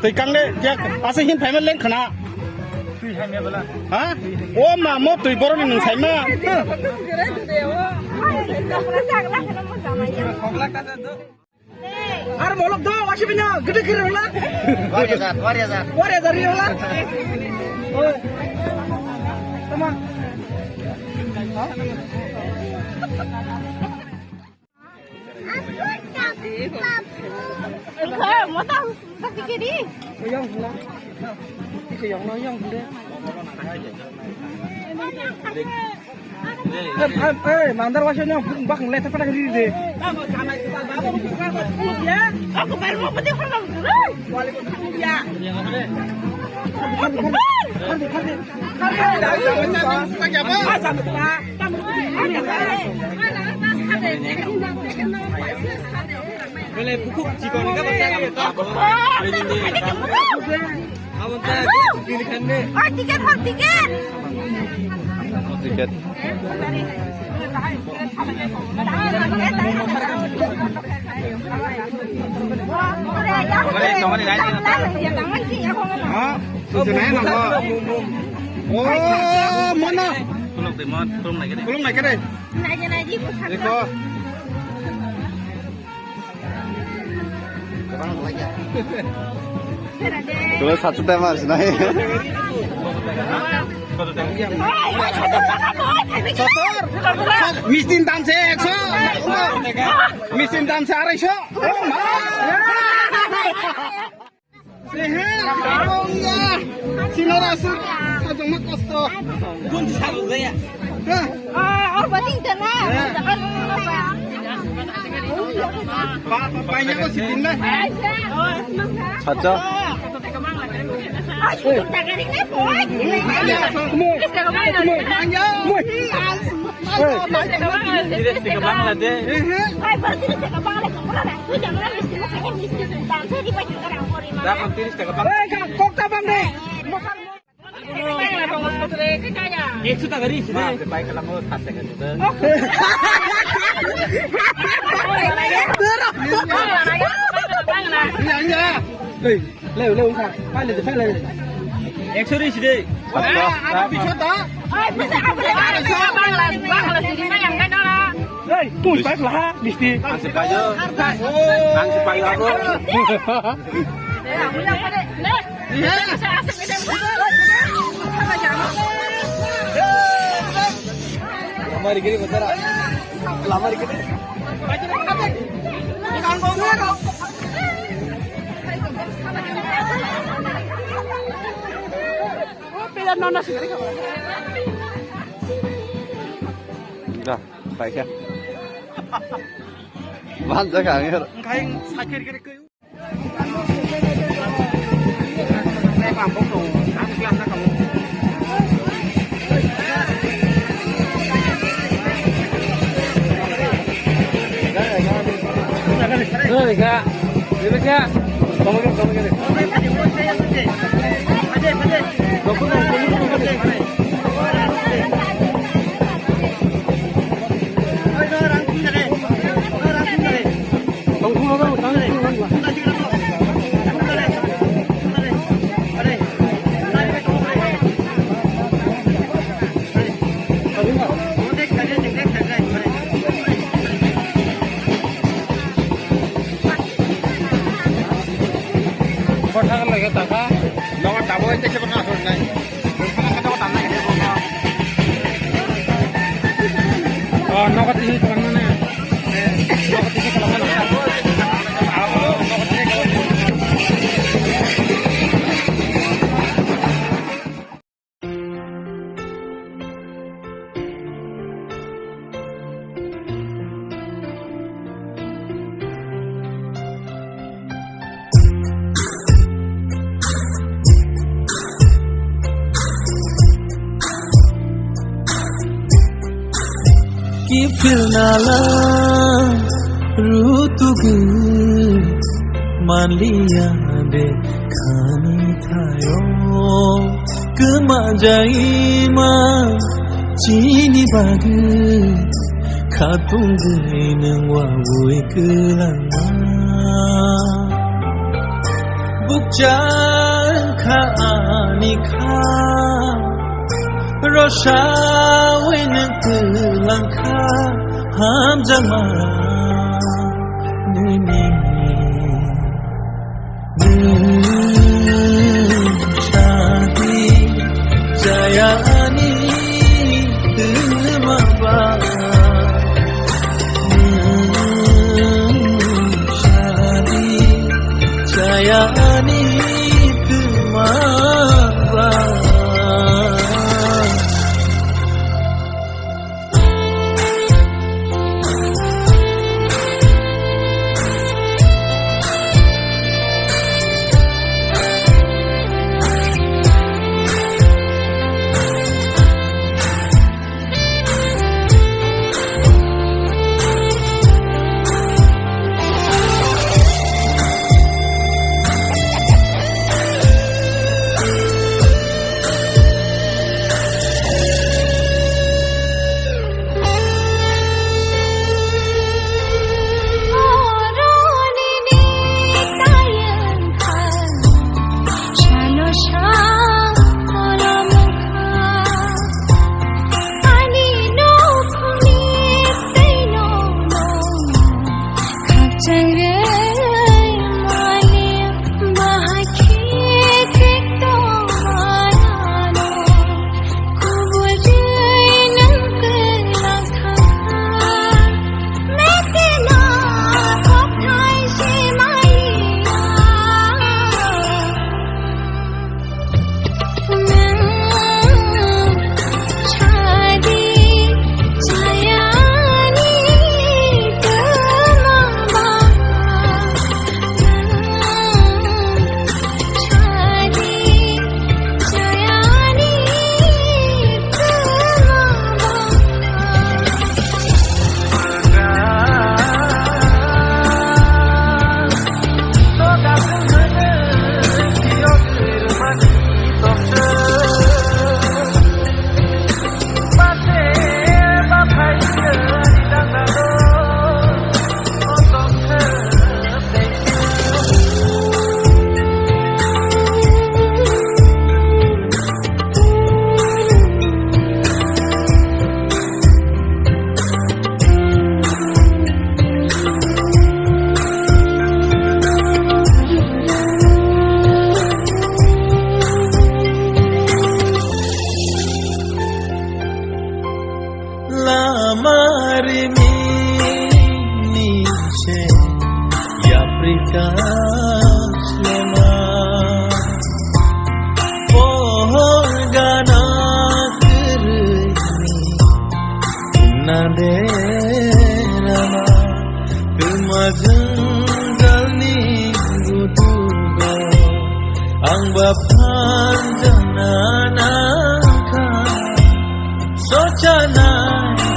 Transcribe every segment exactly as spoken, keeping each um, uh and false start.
Twi kang de, yak, asa hin phaima leng khana. Ha? O ma, mo twi borok ni nung saima. Ar molok do, wasi bina, gede kiri rola. Wari hazar, wari hazar. Wari hazar ri rola. Oi. Tama. Mandar waisa no bakang letter pada ri de. Aku baru mau putih kalau dulu. Waalaikumsalam. Bele bukuk chikon ka basa ka to. Abon ta gini kan ne. Oh, tiket, hor tiket. Tiket. Ha? Sujana ya nang. Oh, mana? Kulung de mon, kulung lagi de. Kulung lagi de. Lagi, lagi, bukan. Eko. Dua satu tema sih, nah. Mistin tam se ekso. Mistin tam se arai so. Sehe, sinora su, sajong ma kosto. Gun sabu gaya. Ah, oh, bating tena. Ba, ba, ba, ya ko sitin le. Sacha. Tiris tiga bangla de. Dakon tiris tiga bangla. Hey, kok tabang de. Ekso taka ri sini. Bai kalang mo sat taka sudah. Iya, iya. Hey. Leo, leo, wngkha. Paile de, paile de. Ekso ri side. Saksa. Ah, ada bisa ta? Hey, tu pai lah, listi. Ang si payo. Ang si payo ako. Lamari giri betul. Lamari giri. Da, paikha. Manjak ang. Engkai sakir kiri kiri. Kotha lagi taka. Nogo tabo ite se kono asol nai. Nogo tabo tanna gede bono. Oh, nogo tisi tanna ne. Nogo tisi tanna ne. Kiphilna la rutugwi manliya de khani thayo kwma jaima chini bagwi khatungwi nwng wabwi kwlangma. Chang kha ani kha, rosawi nwng twlang kha, hamjakma nini. Nwng sadi chaya ani twma ba. Nwng sadi chaya ani twma ba. Lama rimini se yaprika slema. Pohor gana kwrwini naderama. Twma jwngjalni gutugo ang ba phanjana nangkha. Sochana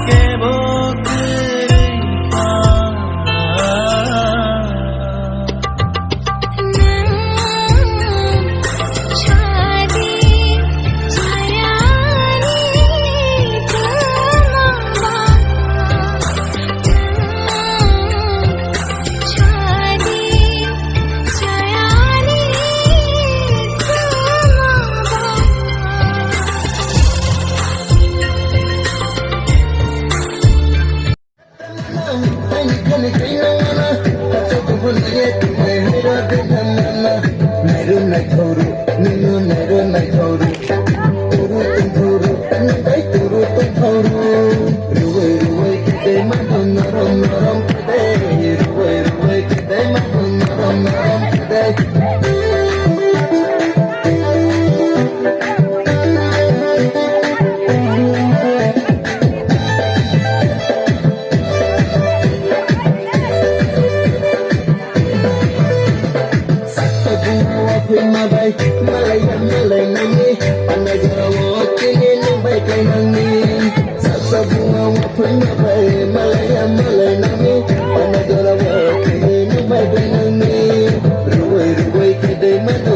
kebo kwrwi pha. Malaya, malaya, nami, pana jora wa, kini, nung bai, bai, nang, ni. Ruwai, ruwai, kidai, mano,